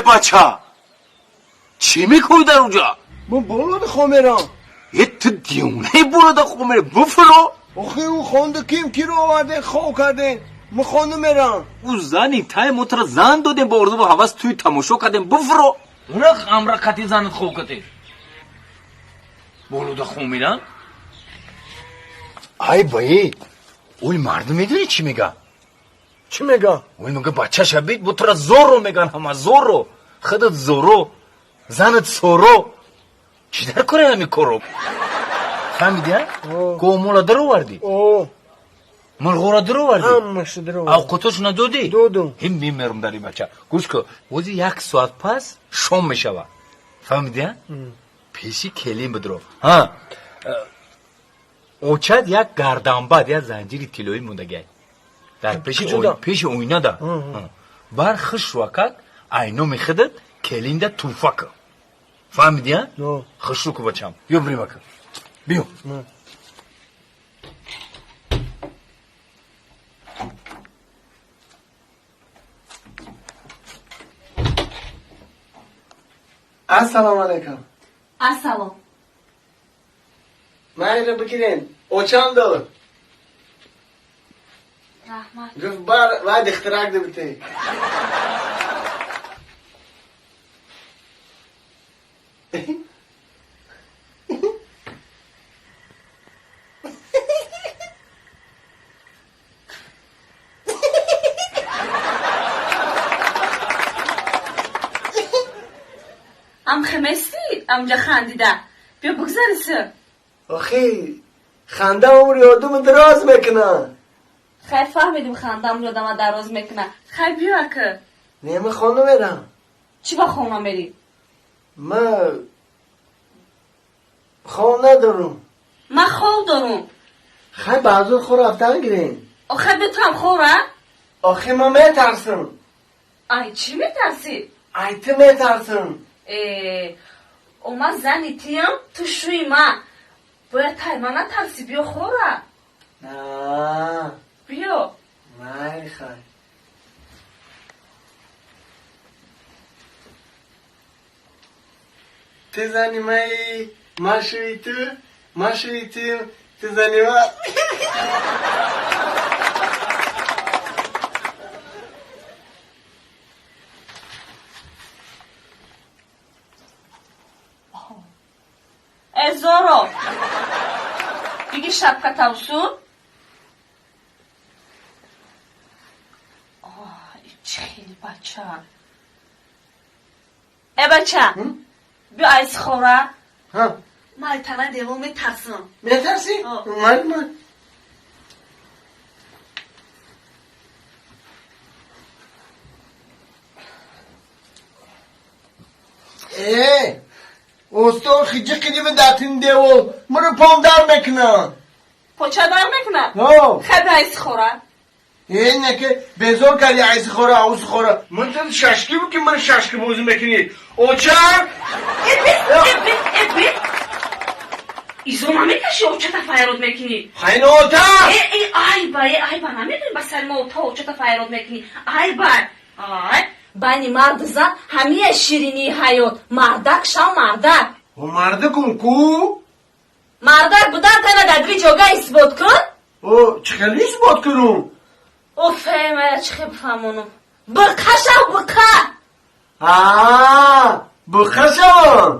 Бача, чӣ мекунӣ дар онҷа? Ман болода хоб мерам. Е, ту девонаи, болода хоб мерӣ? Буфуро. Охи, ӯ хонда ким киро оварден, хоб карден. Ман хонда мерам. Ӯ зани тай, мо туро зан додем, бо орзу ҳавас туи тамошо кардем. Буфуро. Рах амра қати занат хоб кардем. Болода хоб мерам. Ай баи, ой, мардум медонӣ чӣ мега? Чӣ мега? Ой, мега, бача шабид, бо тура зоро меган ҳама, зоро. Худат зоро, занат соро. Чӣ дар кори ҳами коро? Фаҳмиди, а? Гомола даровардӣ? О. Мурғоро даровардӣ? Ҳамаша даровардам. Авқотошо надодӣ? Додум. Ҳим мемерам дар ин бача. Гӯш кун, ози як соат пас шом мешава. Фаҳмиди, а? Пеши келин бидро. Ҳа. Очад як гарданбад, як занҷири тиллоӣ мондагиай. Дар пеши пеши оина да. Бар хушрӯакак айноми худат келинда туҳфа кун. Фаҳмиди, а? Хушрӯ ку, бачам. Биё, бирем, ака. Биё. Ассалому алайкум. Ассалом. Майра, бигирен. Очам дод. Раҳмат. Гуфт, бар вай дихтарак дибите. Ам хемести амҷа хандида. Биё, бигзарисы. Охи, ханда умри одамро дароз мекунад. Хай, фаҳмидим, ханда умри одама дароз мекунад. Хай, биё, ака. Не, ман хона мерам. Чӣ ба хона мерӣ? Ман хоб надорам. Ман хоб дорум. Хай, баъзур хо рафтан гирем. Охай, биё, туам хора. Охи, ман метарсам. Ай, чӣ метарсӣ? Ай, ту метарсам. Э, о, ман зани тиям, ту шӯи ман. Бояд тай ман натарсӣ, биё хора. На. Биё. Майли, хай. Ту зани маи, ман шӯи ту, ман шӯи ту, ту зани ман. Э, зоро, биги, шапка тавсун. Чӣ хели бача. Э, бача, биё, айс хора. Ман ай танаи девол метарсам. Метарсӣ? Ман ман. Э, усто, хиҷи қидима датин девол, маро пом дар мекунад. Поча дар мекунад? О. Хай, биё, айси хора. Э, не ки безор кардӣ, айси хора, ауси хора. Ман ту шашки бу ки ман шашки бозӣ мекунӣ. Оча! Э, изо намекаши, очата файрод мекунӣ. Хайно, ота! Э, э, айба, э, айба, намедонӣ, ба сари мо ота очата файрод мекунӣ. Айба, ай, байни марду зан ҳамия ширинии ҳаёт. Мардак шав, мардак. О, мардакум ку? Мардак будан тана дар дили ҷога исбот кун. О, чӣ хеле исбот кунум? Офе, мая чӣ хел бифаҳмонам? Биқа шав, биқа. А, биқа шавам.